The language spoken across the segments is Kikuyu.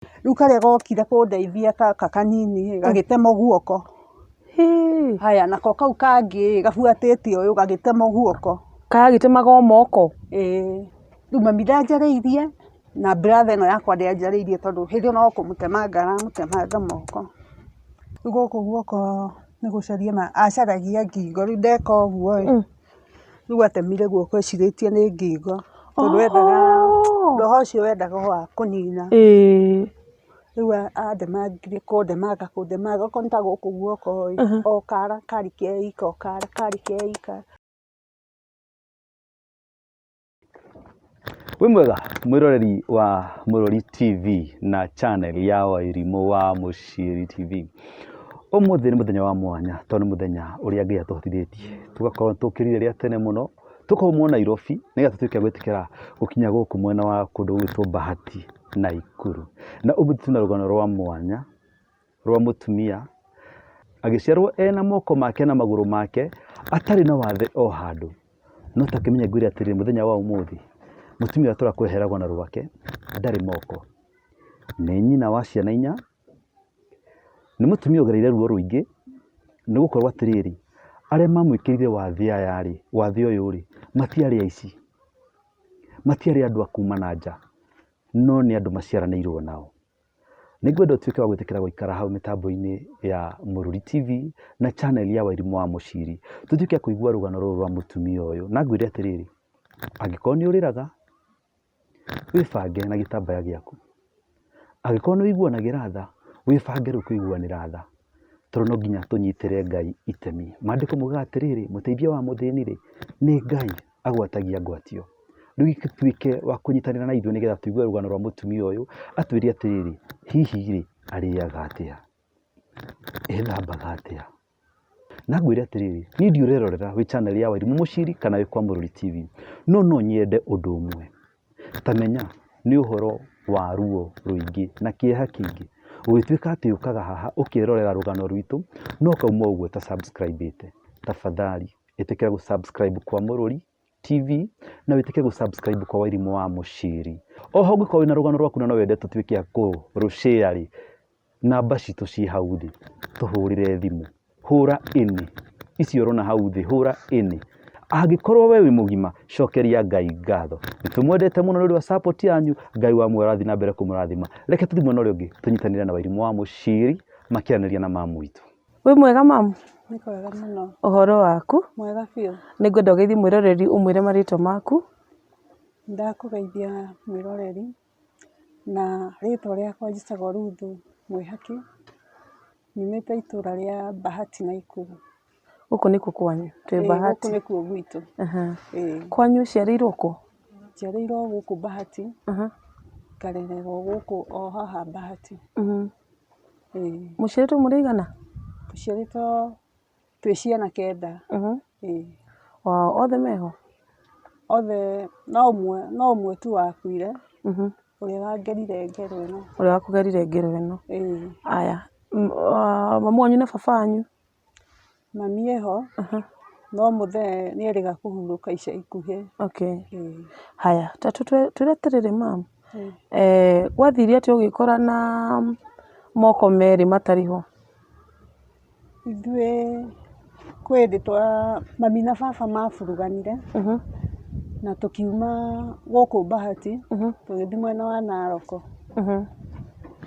Rĩu karĩa gokire kũndeithia gaka kanini ĩ, gagĩtemwo guoko. Hĩ. Haya nako kau kangĩ ĩ, gabuatĩte ũyũ gagĩtemwo guoko. Karagĩtemaga o moko? Ĩĩ. Rĩu mami ndanjarĩirie na brother ĩno yakwa ndĩanjarĩirie tondũ hĩndĩ ĩyo no kũmũtemanga aramũtemanga moko. Rĩu gũkũ guoko nĩ gũcaria acaragia ngingo, rĩu ndeka ũguo ĩ, rĩu atemire guoko ecirĩtie nĩ ngingo tondũ endaga, roho ũcio wendaga o wa kũnina. Rĩu andemangire kũndemanga kũndemanga, okorwo nĩ ta gũkũ guoko ĩ, o kara karĩ ke ika, o kara karĩ ke ika. Wĩ mwega mwĩroreri wa Mũrori TV na channel ya Wairimũ wa Mũciĩri TV. Ũmũthĩ nĩ mũthenya wa mwanya tondũ nĩ mũthenya ũrĩa Ngai atũhotithĩtie tũgakorwo tũkĩrire rĩa tene mũno tũkaumwo Nairobi nĩgetha tũtuĩke a gwĩtĩkĩra gũkinya gũkũ mwena wa kũndũ gũgwĩtwo Bahati Naikuru. Na ũmũthĩ twĩna rũgano rwa mwanya rwa mũtumia agĩciarwo ena moko make na magũrũ make atarĩ na wathe o handũ. No ta kĩmenye ngwĩre atĩrĩrĩ mũthenya wa ũmũthĩ, mũtumia ũrĩa tũrakũrehera rũgano rwake ndarĩ moko. Nĩ nyina wa ciana inya, nĩ mũtumia ũgereire ruo rũingĩ, nĩ gũkorwo atĩrĩrĩ, arĩa mamwĩkĩrire wathe aya rĩ, wathe ũyũ rĩ, matiarĩ aici, matiarĩ andũ a kuma na nja, no nĩ andũ maciaranĩirwo nao. Nĩngwenda ũtuĩke wa gwĩtĩkĩra gũikara hau mĩtambo-inĩ ya Mũrũri TV na channel ya Wairimũ wa Mũciri, tũtuĩke a kũigua rũgano rũrũ rwa mũtumia ũyũ. Na ngwĩre atĩrĩrĩ, angĩkorwo nĩ ũrĩraga, wĩbange na gĩtambaya gĩaku. Angĩkorwo nĩ ũiguanagĩra tha, wĩbange rĩu kũiguanĩra tha, tondũ no nginya tũnyitĩre Ngai itemi. Maandĩko maugaga atĩrĩrĩ, mũteithia wa mũthĩni rĩ, nĩ Ngai agwatagia ngwatio. Rĩu gĩtuĩke wa kũnyitanĩra na ithuĩ nĩgetha tũigue rũgano rwa mũtumia ũyũ, atwĩre atĩrĩrĩ, hihi rĩ, arĩaga atĩa? Ethambaga atĩa? Na ngwĩre atĩrĩrĩ, niĩ ndiũĩ ũrerorera wĩ channel ya Wairimũ Mũciri kana wĩ kwa Mũrũri TV, no no nyende ũndũ ũmwe, ta menya nĩ ũhoro wa ruo rũingĩ na kĩeha kĩingĩ, gũgĩtuĩka atĩ ũkaga haha ũkerorera rũgano rwitũ, no ũkauma ũguo ũta subscribe ĩte, tafadhali ĩtĩkĩra gũ subscribe kwa Mũrũri TV na wĩtĩkĩre gũ subscribe kwa Wairimũ wa Mũciri. Oho ũngĩkorwo wĩna rũgano rwaku na no wende tũtuĩke a kũrũ share rĩ, namba citũ ciĩ hau thĩ, tũhũrĩre thimũ, hũra ĩnĩ, icio ũrona hau thĩ, hũra ĩnĩ. Angĩkorwo we wĩ mũgima, cokeria Ngai ngatho. Nĩ tũmwendete mũno nĩ ũndũ wa support yanyu, Ngai wa muoyo arathiĩ na mbere kũmũrathima. Reke tũthiĩ mwena ũrĩa ũngĩ tũnyitanĩre na Wairimũ wa Mũciri makĩaranĩria na mamu witũ. Wĩ mwega mamu? Nĩ kwega mũno. Ũhoro waku? Mwega biũ. Nĩngwenda ũgeithie mwĩroreri ũmwĩre marĩtwa maku. Ndakũgeithia mwĩroreri. Na rĩtwa rĩakwa njĩtagwo Ruth Mwĩhaki, nyumĩte itũra rĩa Bahati Naikuru. Gũkũ nĩkuo kwanyu? Twĩ Bahati. Gũkũ nĩkuo gwitũ. Kwanyu ũciarĩirwo kũ? Njiarĩirwo gũkũ Bahati, ngarererwo gũkũ o haha Bahati. Mũciarĩtwo mũrĩ aigana? Tũciarĩtwo twĩ ciana kenda. Othe meho? Othe no ũmwe tu wakuire, ũrĩa wangerire ngero ĩno. Ũrĩa wakũgerire ngero ĩno. Aya, mamu wanyu na baba wanyu? Mami eho, no mũthee nĩ erĩga kũhurũka ica ikuhĩ. Okay. Haya, ta twĩre atĩrĩrĩ ma'am, gwathire atĩa ũgĩkora na moko merĩ matarĩ ho? Ithuĩ kwĩ hĩndĩ twa, mami na baba maburuganire, na tũkiuma gũkũ Bahati, tũgĩthiĩ mwena wa Narok.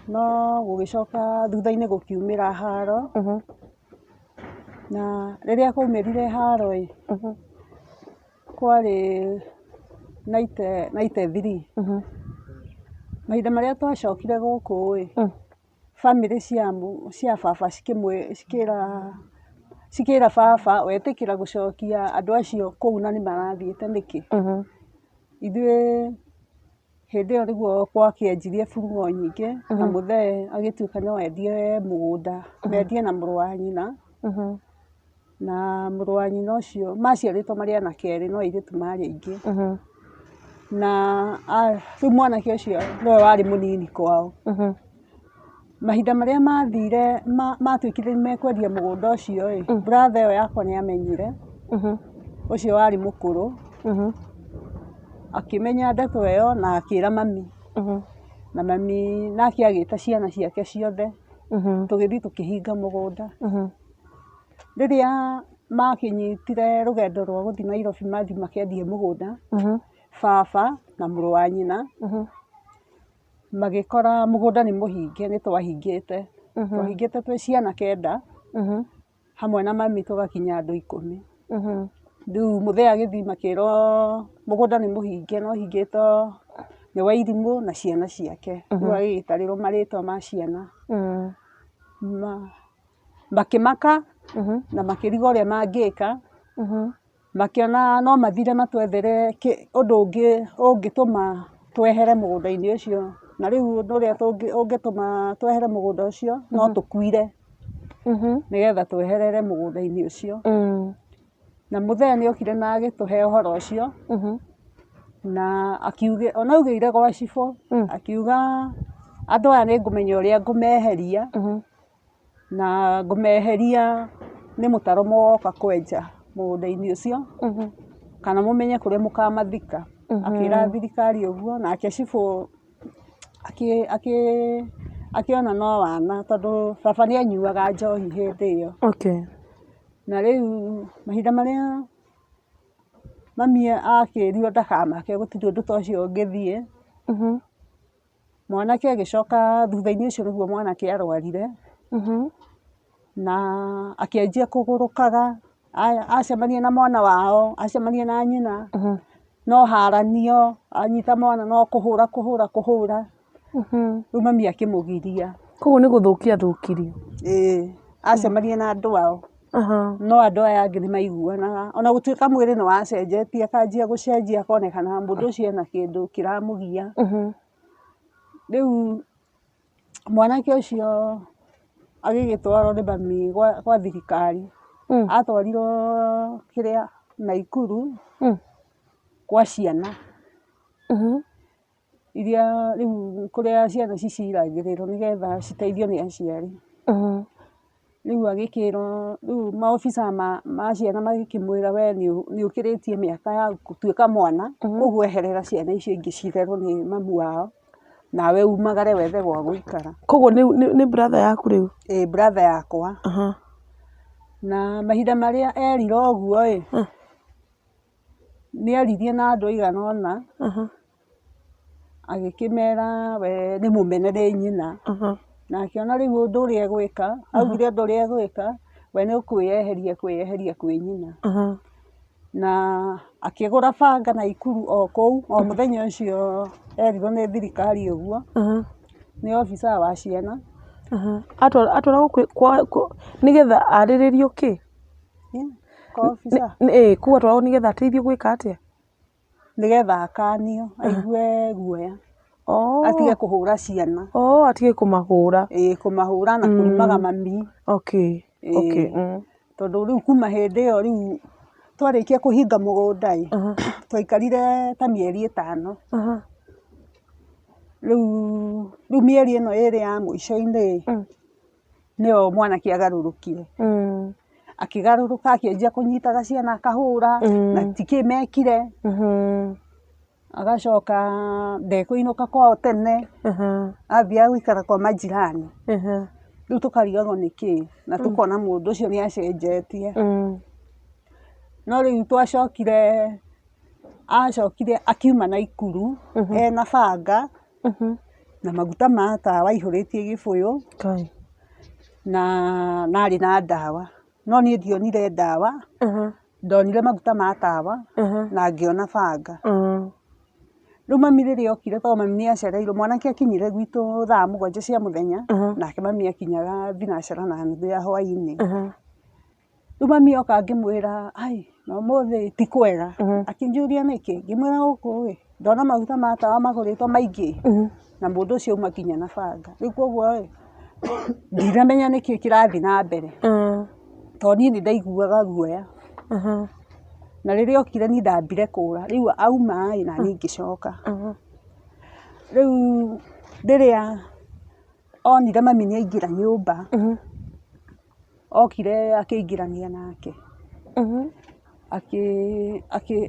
No gũgĩcoka thutha-inĩ gũkiumĩra haro, na rĩrĩa kwaumĩrire haro ĩ, kwarĩ 93. Mahinda marĩa twacokire gũkũ ĩ, bamĩrĩ cia baba cikĩra baba wetĩkĩra gũcokia andũ acio kũu na nĩ marathiĩte nĩkĩ? Ithuĩ hĩndĩ ĩyo nĩguo gwakĩanjirie burugũ nyingĩ na mũthee agĩtuĩka no endie mũgũnda, mendie na mũrũ wa nyina. Na mũrũ wa nyina ũcio maciarĩtwo marĩ anake erĩ no airĩtu marĩ aingĩ. Na rĩu mwanake ũcio nĩwe warĩ mũnini kwao. Mahinda marĩa mathire matuĩkire nĩ mekwendia mũgũnda ũcio ĩ, brother ĩyo yakwa nĩ amenyire, ũcio warĩ mũkũrũ, akĩmenya ndeto ĩyo na akĩra mami. Na mami nake agĩta ciana ciake ciothe, tũgĩthiĩ tũkĩhinga mũgũnda. Rĩrĩa makĩnyitire rũgendo rwa gũthiĩ Nairobi mathiĩ makendie mũgũnda, baba na mũrũ wa nyina magĩkora mũgũnda nĩ mũhinge nĩ twahingĩte. Twahingĩte twĩ ciana kenda hamwe na mami tũgakinya andũ 10. Rĩu mũthee agĩthiĩ makĩrwo mũgũnda nĩ mũhinge na ũhingĩtwo nĩ Wairimũ na ciana ciake. Rĩu agĩgĩtarĩrwo marĩtwa ma ciana. Makĩmaka na makĩrigwo ũrĩa mangĩka, makĩona no mathire matwethere ũndũ ũngĩ ũngĩtũma twehere mũgũnda-inĩ ũcio. Na rĩu ũndũ ũrĩa ũngĩtũma twehere mũgũnda ũcio no tũkuire nĩgetha tweherere mũgũnda-inĩ ũcio. Na mũthee nĩ okire na agĩtũhe ũhoro ũcio na akiuge, ona augĩire gwa cibũ akiuga andũ aya nĩ ngũmenya ũrĩa ngũmeheria na ngũmeheria nĩ mũtaro mũgoka kwenja mũgũnda-inĩ ũcio kana mũmenye kũrĩa mũkamathika. Akĩra thirikari ũguo nake cibũ akĩona no wana tondũ baba nĩ anyuaga njohi hĩndĩ ĩyo. Na rĩu mahinda marĩa mami akĩrirwo ndakamake gũtirĩ ũndũ ta ũcio ũngĩthiĩ, mwanake agĩcoka thutha-inĩ ũcio nĩguo mwanake arwarire na akĩanjia kũgũrũkaga, acemania na mwana wao, acemania na nyina, no haranio, anyita mwana no kũhũra kũhũra kũhũra, rĩu mami akĩmũgiria. Koguo nĩ gũthũkia athũkirio? Ĩĩ, acemania na andũ ao. No andũ aya angĩ nĩ maiguanaga, ona gũtuĩka mwĩrĩ nĩ wacenjetie akanjia gũcenjia akonekana mũndũ ũcio ena kĩndũ kĩramũgia. Rĩu mwanake ũcio agĩgĩtwarwo nĩ mami gwa thirikari, atwarirwo kĩrĩa Naikuru kwa ciana iria rĩu kũrĩa ciana ciciragĩrĩrwo nĩgetha citeithio nĩ aciari. Rĩu agĩkĩrwo, rĩu maobica ma ciana magĩkĩmwĩra we nĩ ũkĩrĩtie mĩaka ya gũtuĩka mwana, koguo eherera ciana icio ingĩ cirerwo nĩ mamu wao, nawe umagare wethe gwa gũikara. Koguo nĩ brother yaku rĩu? Ĩĩ brother yakwa. Na mahinda marĩa erirwo ũguo ĩ, nĩ aririe na andũ aigana ũna, agĩkĩmera we nĩ mũmene nĩ nyina. Na akĩona rĩu ũndũ ũrĩa egwĩka, augire ũndũ ũrĩa egwĩka, we nĩ kwĩyeheria kwĩyeheria kwĩ nyina. Na akĩgũra banga Naikuru o kũu, o mũthenya ũcio erirwo nĩ thirikari ũguo, nĩ obica wa ciana. Atwaragwo nĩgetha arĩrĩrio kĩ? Kwa obica? Ĩĩ kũu atwaragwo nĩgetha ateithio gwĩka atĩa? Nĩgetha akanio, aigue guoya, atige kũhũra ciana. Oh, atige kũmahũra. Ĩĩ kũmahũra na kũrumaga mami. Tondũ rĩu kuma hĩndĩ ĩyo rĩu twarĩkia kũhinga mũgũnda ĩ, twaikarire ta mĩeri 5. Rĩu mĩeri ĩno ĩrĩ ya mũico-inĩ ĩ, nĩyo mwanake agarũrũkire. Akĩgarũrũka akĩanjia kũnyitaga ciana akahũra, na ti kĩ mekire. Agacoka ndekũinũka kwao tene, athiaga gũikara kwa majirani. Rĩu tũkarigagwo nĩkĩ, na tũkona mũndũ ũcio nĩ acenjetie. No rĩu twacokire, acokire akiuma Naikuru ena banga na maguta ma tawa aihũrĩtie gĩbũyũ na arĩ na ndawa. No niĩ ndionire ndawa, ndonire maguta ma tawa na ngĩona banga. Rĩu mami rĩrĩa okire tondũ mami nĩ acereirwo, mwanake akinyire gwitũ thaa 7 cia mũthenya, nake mami akinyaga thinacara na nuthu ya hwainĩ. Rĩu mami oka ngĩmwĩra, ai na ũmũthĩ ti kwega. Akĩnjũria nĩkĩ, ngĩmwĩra gũkũ ĩ, ndona maguta ma tawa magũrĩtwo maingĩ, na mũndũ ũcio auma nginya na banga. Rĩu koguo ĩ, ndinamenya nĩkĩ kĩrathiĩ na mbere, tondũ niĩ nĩ ndaiguaga guoya. Na rĩrĩa okire niĩ ndambire kũra, rĩu auma ĩ, naniĩ ngĩcoka. Rĩu rĩrĩa onire mami nĩ aingĩra nyũmba, okire akĩingĩrania nake.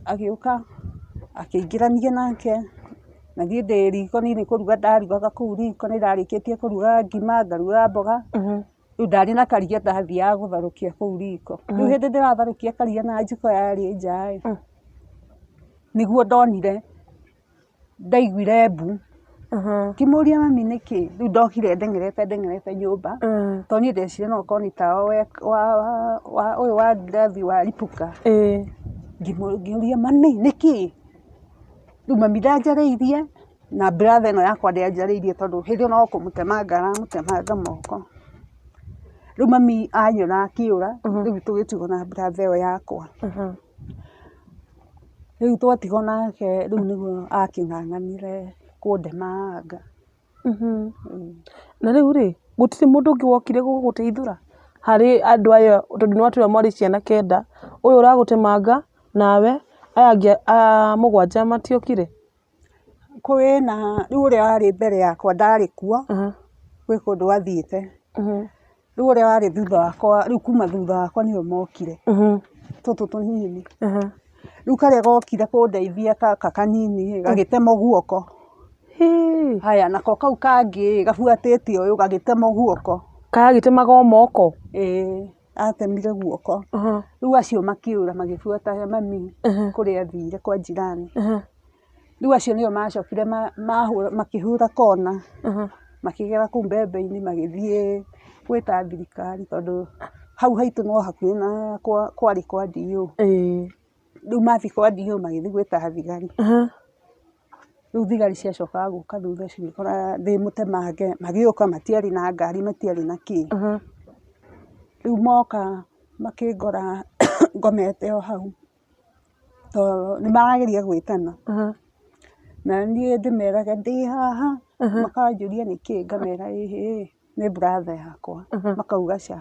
Agĩũka akĩingĩrania nake. Na niĩ ndĩ riko niĩ nĩ kũruga ndarugaga kũu riko, nĩ ndarĩkĩtie kũruga ngima, ngaruga mboga, rĩu ndarĩ na karia ndathiaga gũtherũkia kũu riko. Rĩu hĩndĩ ndĩratherũkia karia na njiko yarĩ nja ĩ, nĩguo ndonire, ndaiguire mbu. Ngĩmũria mami nĩkĩ, rĩu ndokire ndeng'erete ndeng'erete nyũmba, tondũ niĩ ndeciria no ũkorwo nĩ tawa ũyũ wa ngirathi waripũka. Ngĩũria mami nĩkĩ? Rĩu mami ndanjarĩirie na brother ĩno yakwa ndĩanjarĩirie tondũ hĩndĩ ĩyo no kũmũtemanga aramũtemanga moko. Rĩu mami anyona akĩũra, rĩu tũgĩtigwo na brother ĩyo yakwa. Rĩu twatigwo nake rĩu nĩguo akĩng'ang'anire kũndemanga. Na rĩu rĩ, gũtirĩ mũndũ ũngĩ wokire gũgũteithũra harĩ andũ aya tondũ nĩ watwĩra mwarĩ ciana kenda, ũyũ ũragũtemanga nawe, aya angĩ mũgwanja matiokire? Kwĩna, rĩu ũrĩa warĩ mbere yakwa ndarĩ kuo, gwĩ kũndũ athiĩte. Rĩu ũrĩa warĩ thutha wakwa, rĩu kuma thutha wakwa nĩo mokire, tũtũ tũnini. Rĩu karĩa gokire kũndeithia gaka kanini ĩ, gagĩtemwo guoko. Haya nako kau kangĩ ĩ, gabuatĩte ũyũ gagĩtemwo guoko. Karagĩtemaga o moko? Ĩĩ, atemire guoko. Rĩu acio makĩũra magĩbuata mami kũrĩa athire kwa jirani. Rĩu acio nĩo macokire makĩhũra kona, makĩgera kũu mbembe-inĩ magĩthiĩ gwĩta thirikari tondũ hau haitũ no hakuhĩ na kwarĩ kwa DO. Rĩu mathiĩ kwa DO magĩthiĩ gwĩta thigari. Rĩu thigari ciacokaga gũka thutha cigĩkora ndĩ mũtemange, magĩũka matiarĩ na ngari matiarĩ na kĩ. Rĩu moka makĩngora ngomete o hau. Tondũ nĩ marageria gwĩtana, na niĩ ndĩmeraga ndĩ haha, makanjũria nĩkĩ ngamera ĩhĩ nĩ brother yakwa, makauga ca,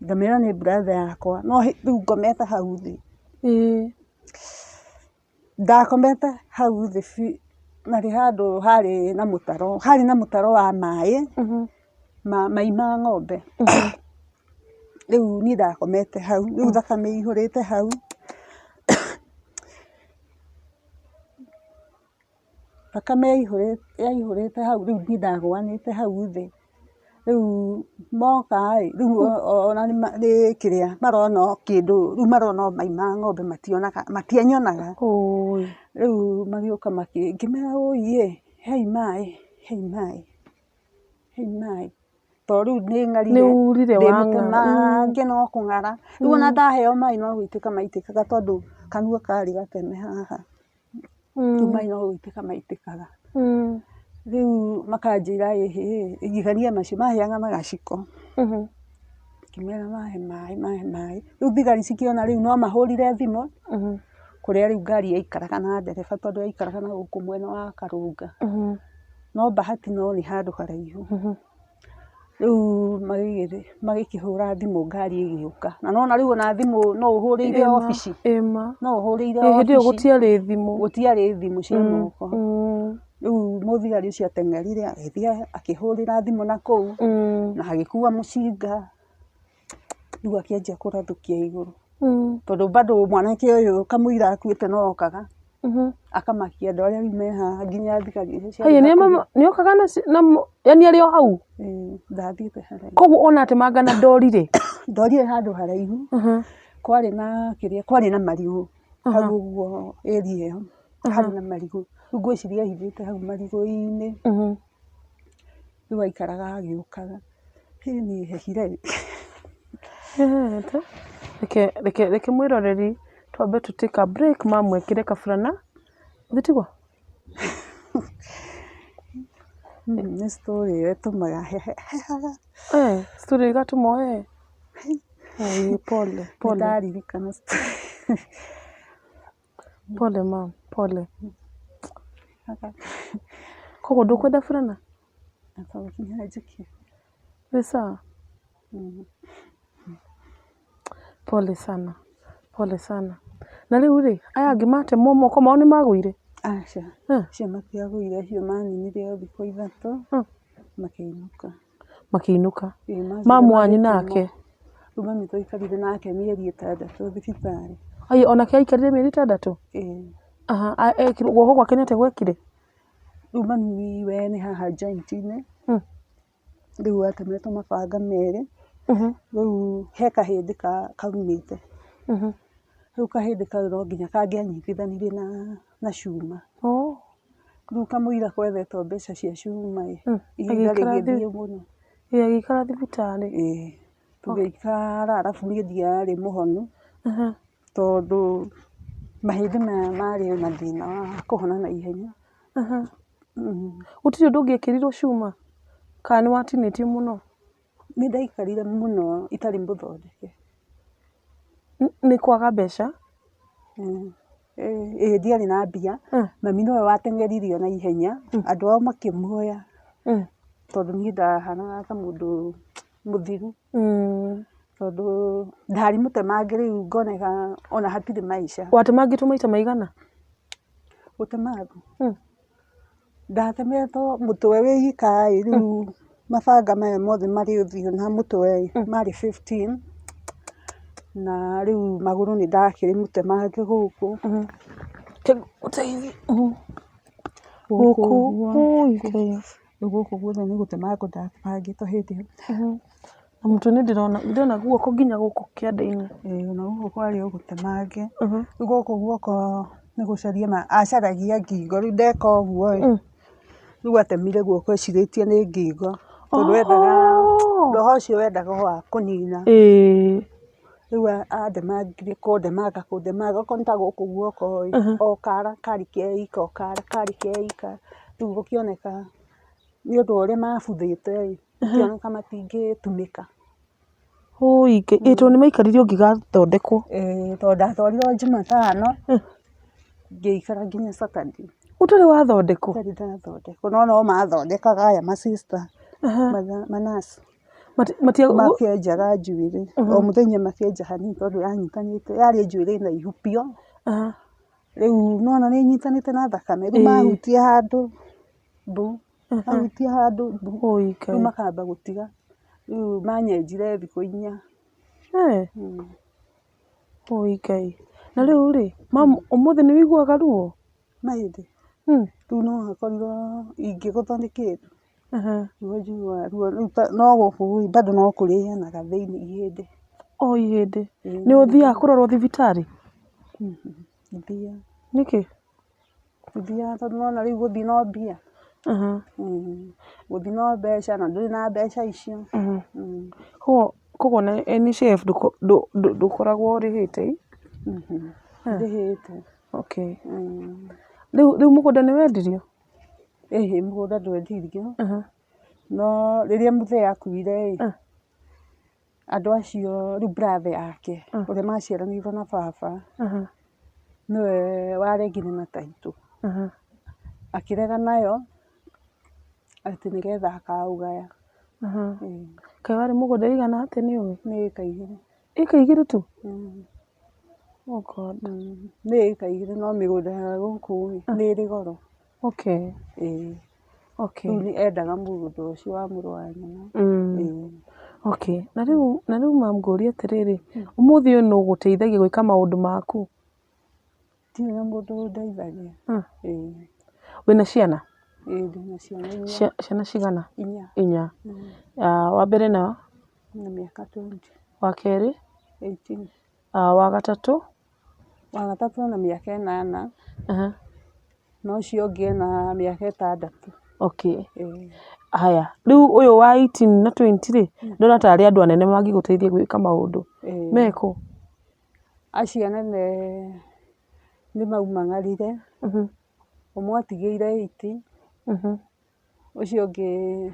ngamera nĩ brother yakwa, no rĩu ngomete hau thĩ. Ndakomete hau thĩ biũ, na nĩ handũ harĩ na mũtaro, harĩ na mũtaro wa maĩ, mai ma ng'ombe. Rĩu niĩ ndakomete hau, rĩu thakame ĩihũrĩte hau, thakame yaihũrĩte hau, rĩu niĩ ndagũanĩte hau thĩ. Rĩu moka ĩ, rĩu ona nĩ kĩrĩa marona o kĩndũ, rĩu marona o mai ma ng'ombe mationaga, matianyonaga. Rĩu magĩũka ngĩmera ũi ĩ, hei maĩ, hei maĩ, hei maĩ. Tondũ rĩu nĩ ng'arire, Nĩ urire ndĩ wang'ara. mũtemange no kũng'ara. Rĩu ona ndaheo maĩ no gũitĩka maitĩkaga tondũ kanua karĩ gateme haha. Rĩu maĩ no gũitĩka maitĩkaga. Rĩu makanjĩra ĩhĩ, igania macio maheaga na gaciko. Ngĩmera mahe maĩ mahe maĩ. Rĩu thigari cikĩona rĩu no mahũrire thimũ, kũrĩa rĩu ngari yaikaraga na ndereba tondũ yaikaraga na gũkũ mwena wa Karũnga. No bahati no nĩ handũ haraihu. Rĩu magĩkĩhũra thimũ ngari ĩgĩũka. Na nĩwona rĩu ona thimũ no ũhũrĩire obici. No ũhũrĩire obici. Hĩndĩ ĩyo gũtiarĩ thimũ. Gũtiarĩ thimũ cia moko. Rĩu mũthigari ũcio ateng'erire agĩthiĩ akĩhũrĩra thimũ na kũu, na agĩkua mũcinga. Rĩu akĩanjia kũrathũkia igũrũ. Tondũ bado mwanake ũyũ kamũira akuĩte no okaga, akamakia andũ arĩa rĩu me haha nginya thigari icio ciarĩ Haiya, hakuhĩ. nĩokaga na ci- na mũ- yani arĩ o hau Ĩĩ, ndathiĩte haraihu. koguo ona atemanga na ndorire Ndorire handũ haraihu, kwarĩ na kĩrĩa, kwarĩ na marigũ hau ũguo area ĩyo, harĩ na marigũ. Rĩu ngwĩciria ehithĩte hau marigũ-inĩ. Rĩu aikaraga agĩũkaga, hĩ niĩ hehire ĩ. Hehete. Reke reke reke mwĩroreri twambe tũ take a break mamwĩkĩre kaburana. Githĩ tiguo? Nĩ story ĩyo ĩtũmaga hehe hehaga. Eh, story ĩgatũma ũhehe? Oi, pole pole. Nĩndaririkana story. Pole ma'am, pole. Koguo ndũkwenda burana? To nginya njĩke. Wĩ sawa? Pole sana, pole sana. Na rĩu rĩ, aya angĩ matemwo moko mao nĩ magũire? Aca, acio matiagũire, acio maninire o thikũ ithatũ, makĩinũka. Makĩinũka. Mamu wanyu nake? Rĩu mami twaikarire nake mĩeri ĩtandatũ thibitarĩ. Aya onake aikarire mĩeri ĩtandatũ? Ĩĩ. Aha, ekirwo guoko gwake nĩ atĩa gwekire? Rĩu mami we nĩ haha joint-inĩ, rĩu atemetwo mabanga merĩ, rĩu he kahĩndĩ kaumĩte. Rĩu kahĩndĩ kau no nginya kangĩanyitithanirio na cuma. Rĩu kamũira kwethetwo mbeca cia cuma ĩ, ihinda rĩgĩthiĩ mũno. Ĩ agĩikara thibitarĩ? Ĩĩ, tũgĩikara arabu niĩ ndiarĩ mũhonu. Tondũ mahĩndĩ maya marĩ na thĩna wa kũhona na ihenya. Gũtirĩ ũndũ ũngĩekĩrirwo cuma? Kana nĩ watinĩtio mũno? Nĩ ndaikarire mũno itarĩ mũthondeke. Nĩ kwaga mbeca? Ĩĩ ndiarĩ na mbia, mami nĩwe wateng'eririo na ihenya, andũ ao makĩmuoya, tondũ niĩ ndahanaga ta mũndũ mũthiru. Tondũ ndarĩ mũtemange rĩu ngoneka ona hatirĩ maica. Watemangĩtwo maita maigana? Gũtemangwo? Ndatemetwo mũtwe wĩ ika ĩ, rĩu mabanga maya mothe marĩ ũthiũ na mũtwe ĩ, marĩ 15, na rĩu magũrũ nĩ ndakĩrĩ mũtemange gũkũ. Ũteithie. Gũkũ ũguo. Rĩu gũkũ guothe nĩ gũtemangwo ndatemangĩtwo hĩndĩ ĩyo. Na mũtwe nĩ ndĩrona, ndĩrona guoko nginya gũkũ kĩande-inĩ. Ĩĩ ona gũkũ kwarĩ o gũtemange. Rĩu gũkũ guoko nĩ gũcaria acaragia ngingo, rĩu ndeka ũguo ĩ, rĩu atemire guoko ecirĩtie nĩ ngingo, tondũ endaga, roho ũcio wendaga o wa kũnina. Rĩu andemangire kũndemanga kũndemanga, okorwo nĩ ta gũkũ guoko ĩ, o kara karĩ ke ika, o kara karĩ ke ika, rĩu gũkĩoneka nĩ ũndũ wa ũrĩa mabuthĩte ĩ, gũkĩoneka matingĩtumĩka. Ũi Ngai, ĩ tondũ nĩ maikarire ũngĩgathondekwo. Ĩĩ tondũ ndatwarirwo Jumatano, ngĩikara nginya Saturday. Ũtarĩ wathondekwo? Itarĩ ndathondekwo, no no mathondekaga aya ma sister, ma nurse. Makĩenjaga njuĩrĩ, o mũthenya makenja hanini tondũ yanyitanĩte, yarĩ njuĩrĩ ndaihu biũ, rĩu nĩ wona nĩ ĩnyitanĩte na thakame, rĩu mahutia handũ mbu, mahutia handũ mbu, rĩu makamba gũtiga, rĩu manyenjire thikũ inya. Ũi Ngai, na rĩu rĩ, ũmũthĩ nĩ ũiguaga ruo? Mahĩndĩ? Rĩu no hakorirwo ingĩgũthwo nĩ kĩndũ. Nĩguo njiguaga ruo rĩu no gũkũ bado no kũrĩanaga thĩinĩ ihĩndĩ. O ihĩndĩ? Nĩ ũthiaga kũrorwo thibitarĩ? Ndithiaga. Nĩkĩ? Ndithiaga tondũ nĩwona rĩu gũthiĩ no mbia. Gũthiĩ no mbeca na ndũrĩ na mbeca icio. Koguo ona NHIF ndũkoragwo ũrĩhĩte ĩ? Ndĩhĩte. Okay. Rĩu mũgũnda nĩ wendirio? Ĩhĩ mũgũnda ndwendirio, no rĩrĩa mũthee akuire ĩ, andũ acio rĩu brother yake ũrĩa maciaranĩirwo na baba, nĩwe waregire na taitũ, akĩrega nayo atĩ nĩgetha akaũgaya. Kaĩ warĩ mũgũnda ũigana atĩa nĩ ũĩ? Nĩ ĩka igĩrĩ. Ĩka igĩrĩ tu? Oh God. Nĩ ĩka igĩrĩ no mĩgũnda ya gũkũ ĩ, nĩ ĩrĩ goro. Okay. Ĩĩ. Okay. Rĩu endaga mũgũnda ũcio wa mũrũ wa nyina. Ĩĩ. Okay. Na rĩu na rĩu ma ngũrie atĩrĩrĩ, ũmũthĩ ũyũ nũ ũgũteithagia gwĩka maũndũ maku? Ndirĩ na mũndũ ũndeithagia. Ĩĩ. Wĩna ciana? Ĩĩ ndĩna ciana inya. Ciana cigana? Inya. Inya. Wa mbere na? Ena mĩaka 20. Wa kerĩ? 18. Wa gatatũ? Wa gatatũ ena mĩaka ĩnana. Na ũcio ũngĩ ena mĩaka ĩtandatũ. Okay. Haya, rĩu ũyũ wa 18 na 20 rĩ, ndĩrona tarĩ andũ anene mangĩgũteithia gwĩka maũndũ. Mekũ? Acio anene nĩ maumagaririe, ũmwe atigĩire 80, ũcio ũngĩ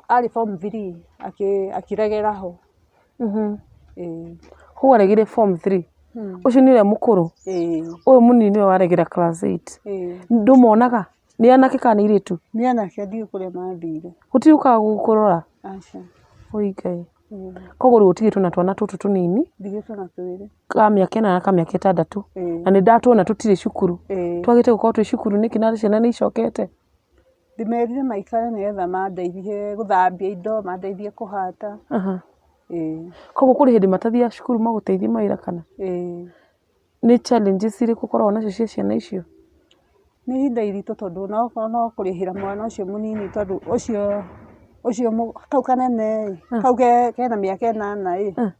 arĩ form 3 akĩregera ho. Ĩĩ. Ũguo aregire form 3? Ũcio nĩ ũrĩa mũkũrũ? Ũyũ mũnini nĩwe waregera class 8? Ndũmonaga? Nĩ anake kana nĩ airĩtu? Nĩ anake ndiũĩ kũrĩa mathire. Gũtirĩ ũkaga gũkũrora? Aca. Ũi Ngai. Koguo rĩu ũtigĩtwo na twana tũtũ tũnini? Ndigĩtwo na twĩrĩ. Ka mĩaka ĩnana na ka mĩaka ĩtandatũ. Na nĩ ndatuona tũtirĩ cukuru. Twagĩte gũkorwo twĩ cukuru nĩkĩ na ciana nĩ icokete? Ndĩmerire maikare nĩgetha mandeithie gũthambia indo, mandeithie kũhata. Ĩĩ. Koguo kũrĩ hĩndĩ matathiaga cukuru magũteithie mawĩra kana? Ĩĩ. Nĩ challenges irĩkũ ũkoragwo nacio cia ciana icio? Nĩ ihinda iritũ tondũ onokorwo no kũrĩhĩra mwana ũcio mũnini tondũ ũcio ũcio kau kanene ĩ, kau kena mĩaka ĩnana ĩ,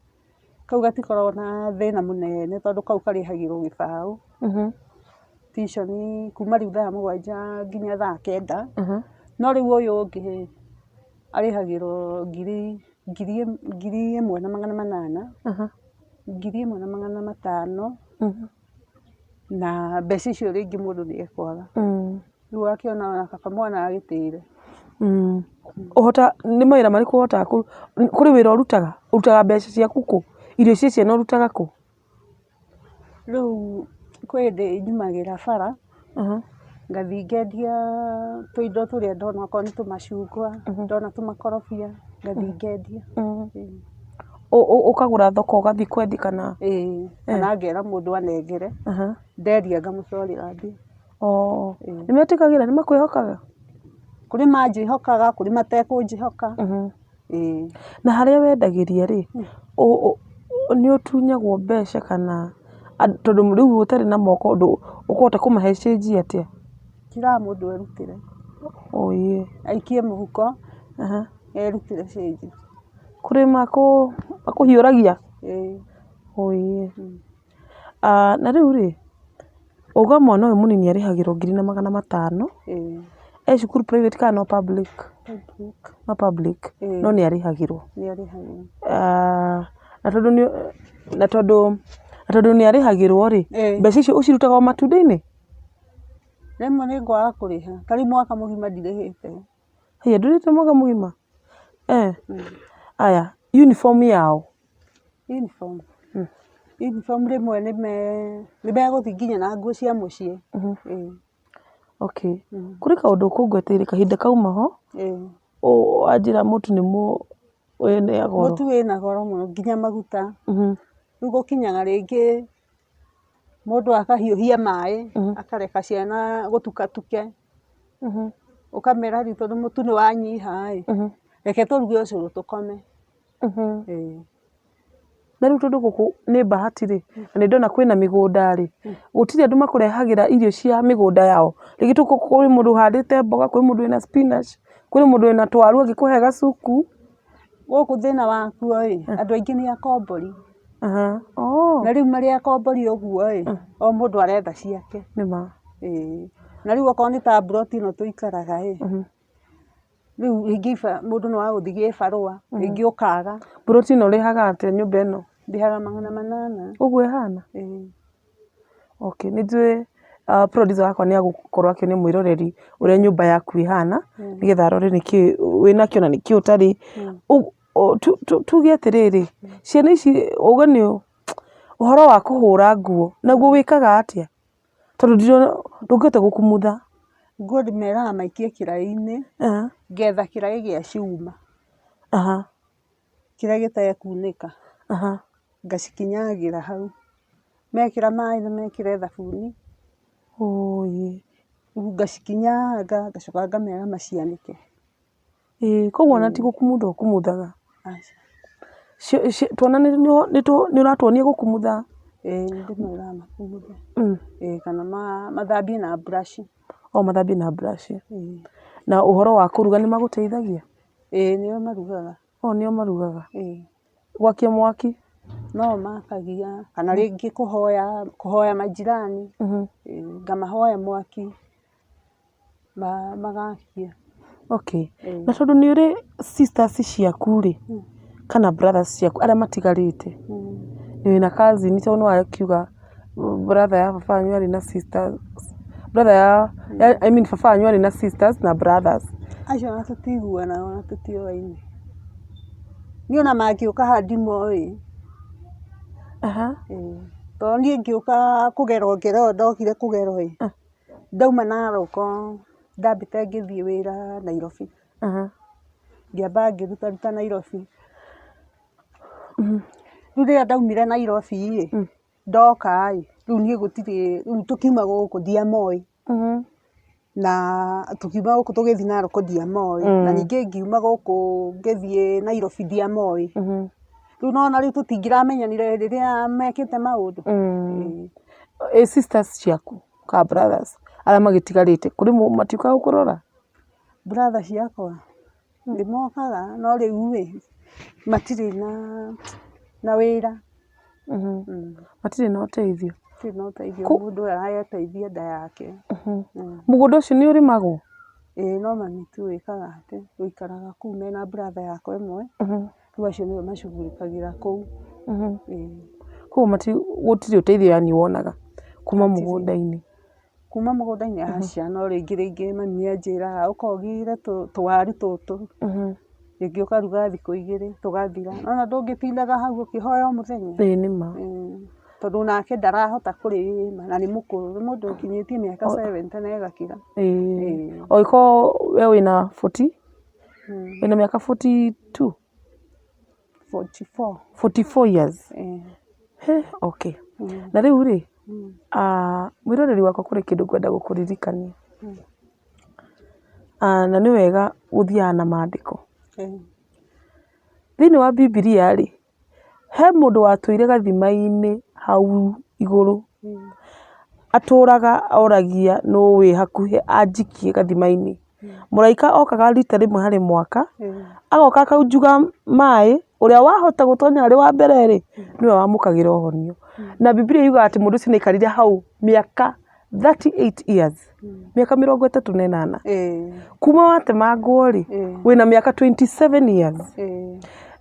kau gatikoragwo na thĩna mũnene tondũ kau karĩhagĩrwo gĩbaũ. Tuition kuma rĩu thaa 7 nginya thaa 9. No rĩu ũyũ ũngĩ ĩ, arĩhagĩrwo 1800, 1500. Na mbeca icio rĩngĩ mũndũ nĩ ekwaga. Rĩu ũgakĩona ona kaba mwana agĩtĩre. Ũhota, nĩ mawĩra marĩkũ ũhotaga kũrĩ wĩra ũrutaga? Ũrutaga mbeca ciaku kũ? Irio cia ciana ũrutaga kũ? Rĩu kwĩ hĩndĩ nyumagĩra bara, ngathiĩ ngendia tũindo tũrĩa ndona okorwo nĩ tũmacungwa, ndona tũmakorobia, ngathiĩ ngendia. Ũkagũra thoko ũgathiĩ kwendia kana? Ĩĩ, kana ngera mũndũ anengere, ndendia ngamũtwarĩra mbia. Oo, nĩ metĩkagĩra, nĩ makwĩhokaga? Kũrĩ manjĩhokaga, kũrĩ matekũnjĩhoka. Ĩĩ. Na harĩa wendagĩria rĩ, nĩ ũtunyagwo mbeca kana, tondũ rĩu ũtarĩ na moko ũkũhota kũmahe cĩnji atĩa? Njĩraga mũndũ erutĩre. Aikie mũhuko, erutĩre cĩnji. Kũrĩ makũhiũragia? Ĩĩ. Na rĩu rĩ, uga mwana ũyũ mũnini arĩhagĩrwo 1500, e cukuru private kana no public? Public. No public, no nĩ arĩhagĩrwo. Nĩ arĩhagĩrwo. Na tondũ nĩ na tondũ na tondũ nĩ arĩhagĩrwo rĩ, mbeca icio ũcirutaga o matunda-inĩ? Rĩmwe nĩ ngwaga kũrĩha, ta rĩu mwaka mũgima ndirĩhĩte. Haiya ndũrĩhĩte mwaka mũgima? Aya, uniform yao? Uniform? Uniform rĩmwe nĩ megũthiĩ nginya na nguo cia mũciĩ. Okay. Kũrĩ kaũndũ ũkũngweteire kahinda kauma ho, wanjĩra mũtu nĩ wĩna goro. Mũtu wĩna goro mũno nginya maguta. Rĩu gũkinyaga rĩngĩ mũndũ akahiũhia maĩ, akareka ciana gũtukatuke. Ũkamera rĩu tondũ mũtu nĩ wanyiha ĩ, reke tũruge ũcũrũ tũkome. Ĩĩ. Na rĩu tondũ gũkũ nĩ bahati rĩ, na nĩ ndona kwĩna mĩgũnda rĩ, gũtirĩ andũ makũrehagĩra irio cia mĩgũnda yao? Rĩngĩ kwĩ mũndũ ũhandĩte mboga, kwĩ mũndũ wĩna spinach, kwĩ mũndũ wĩna twaru angĩkũhe gacuku. Gũkũ thĩna wakuo ĩ, andũ aingĩ nĩ akombori. Na rĩu marĩ akombori ũguo ĩ, o mũndũ aretha ciake. Nĩ ma. Ĩĩ. Na rĩu okorwo nĩ ta mburoti ĩno tũikaraga ĩ, rĩu rĩngĩ mũndũ no agũthiĩ gĩbarũa, rĩngĩ ũkaga. Mburoti ĩno ũrĩhaga atĩa nyũmba ĩno? Ndĩhaga 800. Ũguo ĩhana? Ĩĩ. Okay, nĩ njũĩ producer wakwa nĩ egũkorwo akĩonia mwĩroreri ũrĩa nyũmba yaku ĩhana, nĩgetha arore nĩkĩ wĩnakĩo na nĩkĩ ũtarĩ. Tuge atĩrĩrĩ, ciana ici uge nĩ ũhoro wa kũhũra nguo, naguo wĩkaga atĩa? Tondũ ndũngĩhota gũkumutha. Nguo ndĩmeraga maikie kĩraĩ-inĩ, ngetha kĩraĩ gĩa cuma, kĩrĩa gĩtekunĩka, ngacikinyangĩra hau. Mekĩra maĩ na mekĩre thabuni, rĩu ngacikinyanga ngacoka ngamera macianĩke. Ĩĩ koguo ona ti gũkumutha ũkumuthaga? Aca. Twana nĩ ũratuonia gũkumutha? Ĩĩ nĩ ndĩmeraga makumuthe. Ĩĩ kana mathambie na brush. O mathambie na brush. Na ũhoro wa kũruga nĩ magũteithagia? Ĩĩ nĩo marugaga. O nĩo marugaga? Ĩĩ. Gwakia mwaki? No makagia kana rĩngĩ kũhoya, kũhoya majirani, ngamahoya mwaki. Magakia. Okay. Na tondũ nĩ ũrĩ sisters ciaku rĩ, kana brothers ciaku arĩa matigarĩte, wĩna cousin tondũ nĩ wakiuga brother ya baba wanyu arĩ na sisters, brother ya, I mean baba wanyu arĩ na sisters na brothers. Acio ona tũtiguanaga ona tũtiũaine. Niĩ ona mangĩũka haha ndimoĩ. Tondũ niĩ ngĩũka kũgerwo ngero ĩyo ndokire kũgerwo ĩ, Ndauma Narok ndambĩte ngĩthiĩ wĩra Nairobi. Ngĩamba ngĩrutaruta Nairobi. Rĩu rĩrĩa ndaumire Nairobi ĩ, ndoka ĩ, rĩu niĩ gũtirĩ, rĩu tũkiuma gũkũ ndiamoĩ. Na tũkiuma gũkũ tũgĩthiĩ Narok ndiamoĩ. Na ningĩ ngiuma gũkũ ngĩthiĩ Nairobi ndiamoĩ. Rĩu nĩ wona rĩu tũtingĩramenyanire rĩrĩa mekĩte maũndũ. Ĩ sisters ciaku? Ka brothers Arĩa magĩtigarĩte kũrĩ matiũkaga gũkũrora? Brother ciakwa nĩ mokaga no rĩu ĩ, matirĩ na wĩra. Matirĩ na ũteithio? Matirĩ na ũteithio, mũndũ areteithia nda yake. Mũgũnda ũcio nĩ ũrĩmagwo? Ĩĩ no mami tu wĩkaga atĩ, ũikaraga kũu mena brother yakwa ĩmwe, rĩu acio nĩo macugurikagĩra kũu. Ĩĩ. Koguo gũtirĩ ũteithio yaani wonaga kuma mũgũnda-inĩ? Kuma mũgũnda-inĩ aca, no rĩngĩ rĩngĩ mami nĩ anjĩraga ũka ũgĩre tũwaru tũtũ, rĩngĩ ũkaruga thikũ igĩrĩ tũgathira. Nĩ wona ndũngĩtindaga hau ũkĩhoya o mũthenya. Ĩĩ nĩ ma. Tondũ onake ndarahota kũrĩma na nĩ mũkũrũ, nĩ mũndũ ũkinyĩtie mĩaka 70 na ĩgakĩra. Ĩĩ. Angĩkorwo we wĩna forty, wĩna mĩaka 42? 44. 44 years? Ĩĩ. He, okay. Na rĩu rĩ, mwĩroreri wakwa kũrĩ kĩndũ ngwenda gũkũririkania. Na nĩ wega gũthiaga na mandĩko. Thĩinĩ wa Bibilia rĩ, he mũndũ watũire gathima-inĩ hau igũrũ. Atũraga oragia nũ wĩ hakuhĩ anjikie gathima-inĩ. Mũraika okaga rita rĩmwe harĩ mwaka, agoka akaunjuga maĩ, ũrĩa wahota gũtonya arĩ wa mbere rĩ, nĩwe wamũkagĩra ũhonio. Na Bibilia yugaga atĩ mũndũ ũcio nĩ aikarire hau mĩaka 38 years, mĩaka 38. Kuma watemangwo rĩ, wĩna mĩaka 27 years.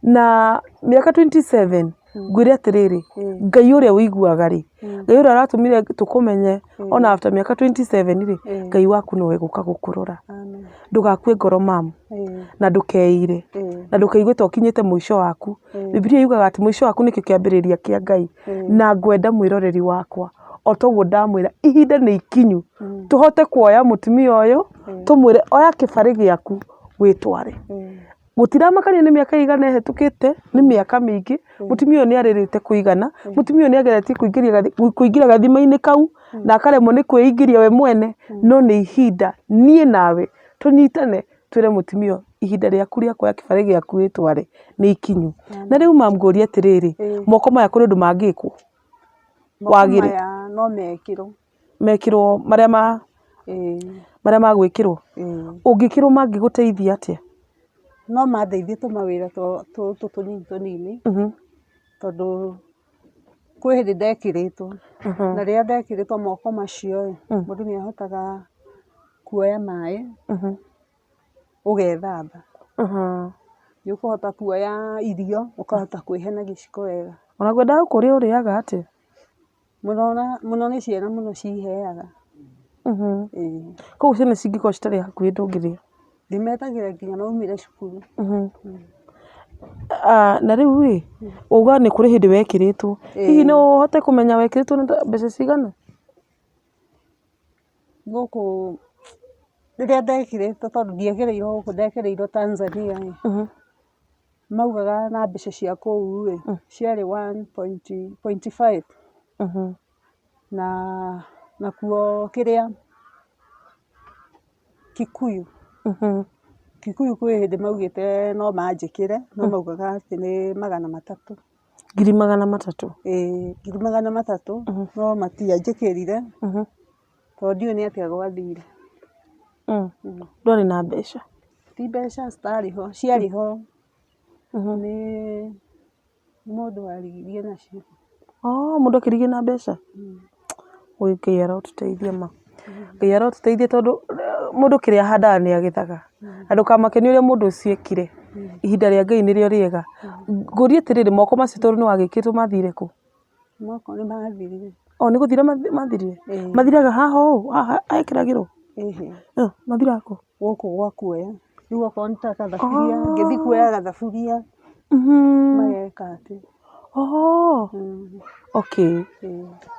Na mĩaka 27 ngwĩre atĩrĩrĩ, Ngai ũrĩa ũiguaga rĩ, Ngai ũrĩa ũratũmire tũkũmenye ona after mĩaka 27 rĩ, Ngai waku nowe ũgũka gũkũrora. Ndũgakue ngoro mum, na ndũkeire, na ndũkaigue ta ũkinyĩte mũico waku. Bibilia yugaga atĩ mũico waku nĩkĩo kĩambĩrĩria kĩa Ngai. Na ngwenda mwĩroreri wakwa, o ta ũguo ndamwĩra, ihinda nĩ ikinyu tũhote kuoya mũtumia ũyũ, tũmwĩre oya kĩbarĩ gĩaku wĩtware. Gũtiramakania nĩ mĩaka ĩigana ĩhĩtũkĩte, nĩ mĩaka mĩingĩ, mũtumia ũyũ nĩ arĩrĩte kũigana, mũtumia ũyũ nĩ ageretie kũingĩra gathima-inĩ kau, na akaremwo nĩ kwĩingĩria we mwene, no nĩ ihinda niĩ nawe tũnyitane twĩre mũtumia ũyũ ihinda rĩaku rĩa kuoya kĩbarĩ gĩaku wĩtware nĩ ikinyu. Na rĩu ma ngũrie atĩrĩrĩ, moko maya kũrĩ ũndũ mangĩkwo? Moko maya no mekĩrwo. Mekĩrwo marĩa ma marĩa ma gwĩkĩrwo? Ũngĩkĩrwo mangĩgũteithia atĩa? No mandeithie tũmawĩra tũtũ tũnini tũnini, tondũ kwĩ hĩndĩ ndekĩrĩtwo, na rĩrĩa ndekĩrĩtwo moko macio ĩ, mũndũ nĩ ahotaga kuoya maĩ ũgethamba. Nĩ ũkũhota kuoya irio ũkahota kwĩhe na gĩciko wega. Ona ngwendaga gũkũria ũrĩaga atĩa? Mũno mũno nĩ ciana mũno ciheaga. Ĩĩ. Koguo ciana cingĩkorwo citarĩ hakuhĩ ndũngĩrĩa? Ndĩmetagĩra nginya maumire cukuru. Na rĩu rĩ, wauga nĩ kũrĩ hĩndĩ wekĩrĩtwo, hihi no ũhote kũmenya wekĩrĩtwo na mbeca cigana? Gũkũ rĩrĩa ndekĩrĩtwo tondũ ndiekĩrĩirwo gũkũ ndekĩrĩirwo Tanzania ĩ, Maugaga na mbeca cia kũu ĩ, ciarĩ one point five. Na nakuo kĩrĩa Kikuyu, Kikuyu kwĩ hĩndĩ maugĩte no manjĩkĩre, no maugaga atĩ nĩ 300. 300,000? Ĩĩ 300,000, no matianjĩkĩrire. Tondũ ndiũĩ nĩ atĩa gwathire. Ndwarĩ na mbeca? Ti mbeca citarĩ ho, ciarĩ ho. Nĩ mũndũ warigirie nacio. Oh, mũndũ akĩrigia na mbeca? Ũi Ngai arotũteithia ma. Ngai arotũteithia tondũ mũndũ kĩrĩa ahandaga nĩ agethaga. Na ndũkamake nĩ ũrĩa mũndũ ũcio ekire. Ihinda rĩa Ngai nĩrĩo rĩega. Ngũrie atĩrĩrĩ, moko macio tondũ nĩ wagĩkĩrĩtwo mathire kũ? Moko nĩ mathirire. O nĩ gũthira mathirire? Mathiraga haha ũũ? Haha hekĩragĩrwo? Ĩhĩ. Mathiraga kũ? Gũkũ gwa kuoya. Rĩu okorwo nĩ ta gathaburia, ngĩthiĩ kuoya gathaburia, mageka atĩ. Okay.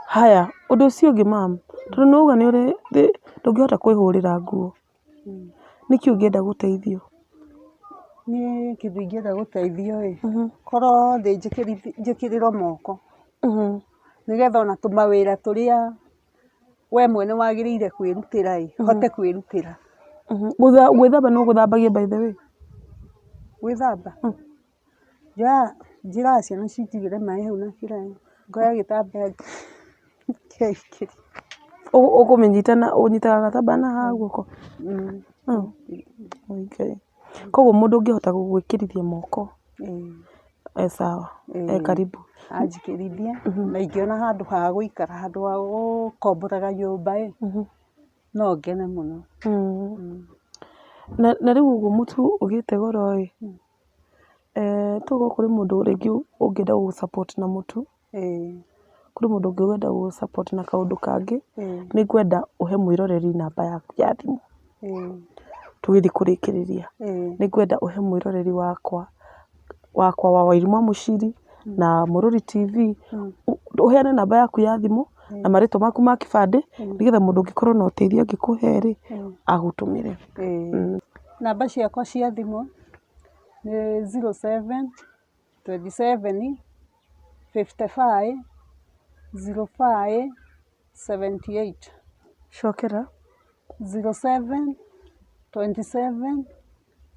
Haya, ũndũ ũcio ũngĩ ma'am, tondũ nĩ wauga nĩ ũrĩ ndũngĩhota kwĩhũrĩra nguo. Nĩkĩ ũngĩenda gũteithio? Niĩ kĩndũ ingĩenda gũteithio ĩ, korwo thĩ njĩkĩrĩrwo moko, nĩgetha ona tũmawĩra tũrĩa we mwene wagĩrĩire kwĩrutĩra ĩ, hote kwĩrutĩra. Gwĩthamba nũ ũgũthambagia by the way? Gwĩthamba? Njĩraga ciana cinjigĩre maĩ hau na kĩraĩ, ngoya gĩtambaya ngeikĩria. Ũkũmĩnyita na ũnyitaga gatambaya na haha guoko? Oi Ngai. Koguo mũndũ ũngĩhota gũgwĩkĩrithia moko e sawa, e karibu. Anjikĩrithie na ingĩona handũ ha gũikara, handũ ha gũkomboraga nyũmba ĩ, no ngene mũno. Na rĩu ũguo mũtu ũgĩte goro ĩ, tokorwo kũrĩ mũndũ rĩngĩ ũngĩenda gũgũ support na mũtu, kũrĩ mũndũ ũngĩ ũngĩenda gũgũ support na kaũndũ kangĩ, nĩ ngwenda ũhe mwĩroreri namba yaku ya thimũ tũgĩthiĩ kũrĩkĩrĩria. Nĩ ngwenda ũhe mwĩroreri wakwa wakwa wa Wairimũ wa Mũciri na Mũrũri TV, ũheane namba yaku ya thimũ na marĩtwa maku ma kĩbandĩ, nĩgetha mũndũ ũngĩkorwo na ũteithio angĩkũhe rĩ, agũtũmĩre. Namba ciakwa cia thimũ nĩ 07 27 55 05 78. Cokera. 07 27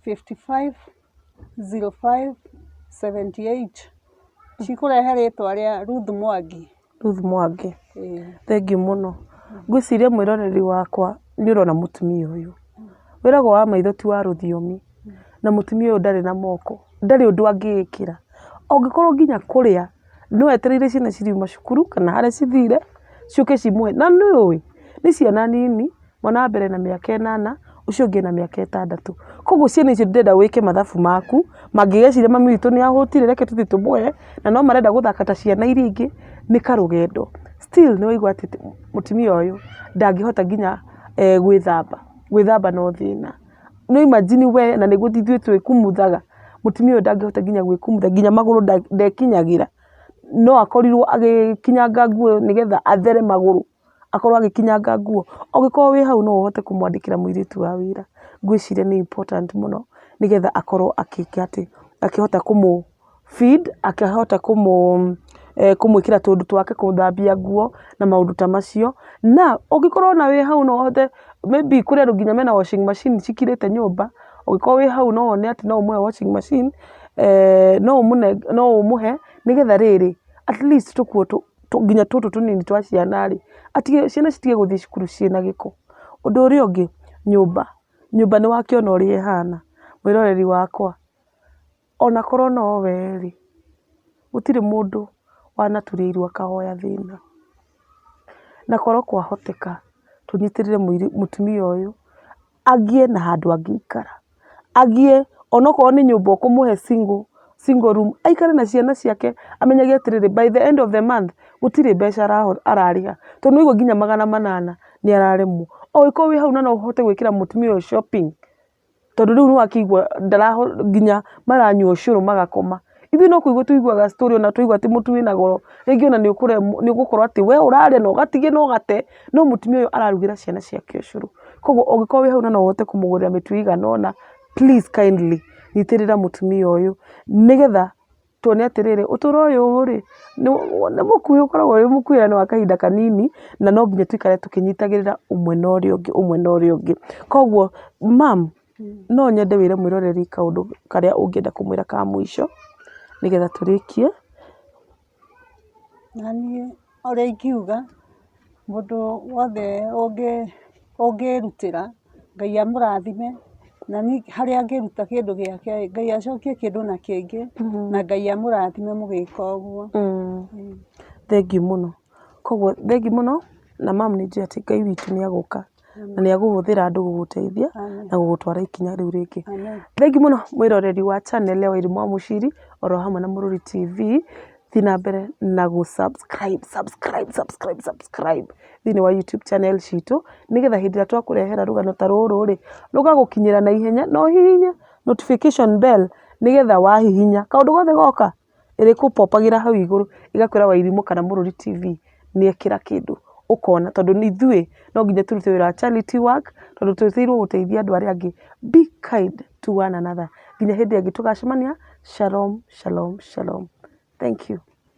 55 05 78. Cikũrehe rĩtwa rĩa Ruth Mwangi. Ruth Mwangi. Thengiũ mũno. Ngwĩciria mwĩroreri wakwa nĩ ũrona mũtumia ũyũ. Wĩragwo wa maitho ti wa rũthiomi. Na mũtumia ũyũ ndarĩ na moko, ndarĩ ũndũ angĩĩkĩra. Ũngĩkorwo nginya kũrĩa, no etereire ciana ciriuma cukuru kana harĩa cithire, ciũke cimũhe. Na nĩ ũĩ, nĩ ciana nini, mwana wa mbere ena mĩaka ĩnana, ũcio ũngĩ ena mĩaka ĩtandatũ. Koguo ciana icio ndĩrenda wĩke mathabu maku, mangĩgeciria mami witũ nĩ ahũtire reke tũthiĩ tũmũhe, na no marenda gũthaka ta ciana iria ingĩ, nĩ karũgendo. Still nĩ waigua atĩ mũtumia ũyũ ndangĩhota nginya gwĩthamba, gwĩthamba no thĩna. No imagine we na nĩguo ithuĩ twĩkumuthaga, mũtumia ũyũ ndangĩhota nginya gwĩkumutha, nginya magũrũ ndekinyagĩra. No akorirwo agĩkinyanga nguo nĩgetha athere magũrũ, akorwo agĩkinyanga nguo. Ũngĩkorwo wĩ hau no ũhote kũmwandĩkĩra mũirĩtu wa wĩra, ngwĩciria nĩ important mũno, nĩgetha akorwo agĩka atĩ, akĩhota kũmũ feed, akahota kũmwĩkĩra tũũndũ twake, kũmũthambia nguo na maũndũ ta macio. Na ũngĩkorwo ona wĩ hau no ũhote maybe kũrĩ andũ nginya mena washing machine cikirĩte nyũmba, ũngĩkorwo wĩ hau no wone atĩ no ũmũhe washing machine, no ũmũhe nĩgetha rĩrĩ, at least tũkuo nginya tũtũ tũnini twa ciana rĩ, atige ciana citige gũthiĩ cukuru ciĩna gĩko. Ũndũ ũrĩa ũngĩ, nyũmba, nyũmba nĩ wakĩona ũrĩa ĩhana, mwĩroreri wakwa, ona korwo no we rĩ, gũtirĩ mũndũ wanaturia iru akahoya thĩna. Na korwo kwahoteka tũnyitĩrĩre mũtumia ũyũ agĩe na handũ angĩikara, agĩe onokorwo nĩ nyũmba ũkũmũhe single, single room, aikare na ciana ciake amenyage atĩrĩrĩ, by the end of the month gũtirĩ mbeca ararĩha, tondũ nĩwaigua nginya 800 nĩ araremwo. Ũngĩkorwo wĩ hau na no ũhote gwĩkĩra mũtumia ũyũ shopping, tondũ rĩu nĩwakĩigua nginya maranyua ũcũrũ magakoma. Ithuĩ no kũigua tũiguaga story ona twaigua atĩ mũtu wĩna goro, rĩngĩ ona nĩ ũgũkorwo atĩ we ũrarĩa na ũgatigia na ũgate, no mũtumia ũyũ ararugĩra ciana ciake ũcũrũ. Koguo ũngĩkorwo wĩ hau na no ũhote kũmũgũrĩra mĩtu ĩigana ũna, please kindly nyitĩrĩra mũtumia ũyũ, nĩgetha tuone atĩrĩrĩ, ũtũro ũyũ rĩ, nĩ mũkuhĩ, ũkoragwo wĩ mũkuhĩ na nĩ wa kahinda kanini, na no nginya tũikare tũkĩnyitagĩrĩra ũmwe na ũrĩa ũngĩ, ũmwe na ũrĩa ũngĩ. Koguo ma'am, no nyende wĩre mwĩroreri kaũndũ karĩa ũngĩenda kũmwĩra ka mũico, nĩgetha tũrĩkie. Na niĩ ũrĩa ingiuga, mũndũ wothe ũngĩrutĩra, Ngai amũrathime, na niĩ harĩa angĩruta kĩndũ gĩake, Ngai acokie kĩndũ na kĩngĩ, na Ngai amũrathime mũgĩka ũguo. Thengiũ mũno. Koguo thengiũ mũno, na ma'am nĩ njũĩ atĩ Ngai witũ nĩ agũka na nĩ egũhũthĩra andũ gũgũteithia na gũgũtwara ikinya rĩu rĩngĩ. Thengiũ mũno mwĩroreri wa channel ya Wairimũ wa Mũciri oro hamwe na Mũrũri TV, thiĩ na mbere na gũ subscribe, subscribe, subscribe, subscribe thĩinĩ wa YouTube channel citũ, nĩgetha hĩndĩ ĩrĩa twakũrehera rũgano ta rũrũ rĩ, rũgagũkinyĩra na ihenya na ũhihinye notification bell, nĩgetha wahihinya kaũndũ gothe goka ĩrĩkũ pop agĩra hau igũrũ ĩgakwĩra Wairimũ kana Mũrũri TV nĩ ekĩra kĩndũ ũkona, tondũ ithuĩ no nginya tũrute wĩra wa charity work, tondũ twĩtĩirwo gũteithia andũ arĩa angĩ. Be kind to one another. Nginya hĩndĩ ĩngĩ tũgacemania, shalom, shalom, shalom. Thank you.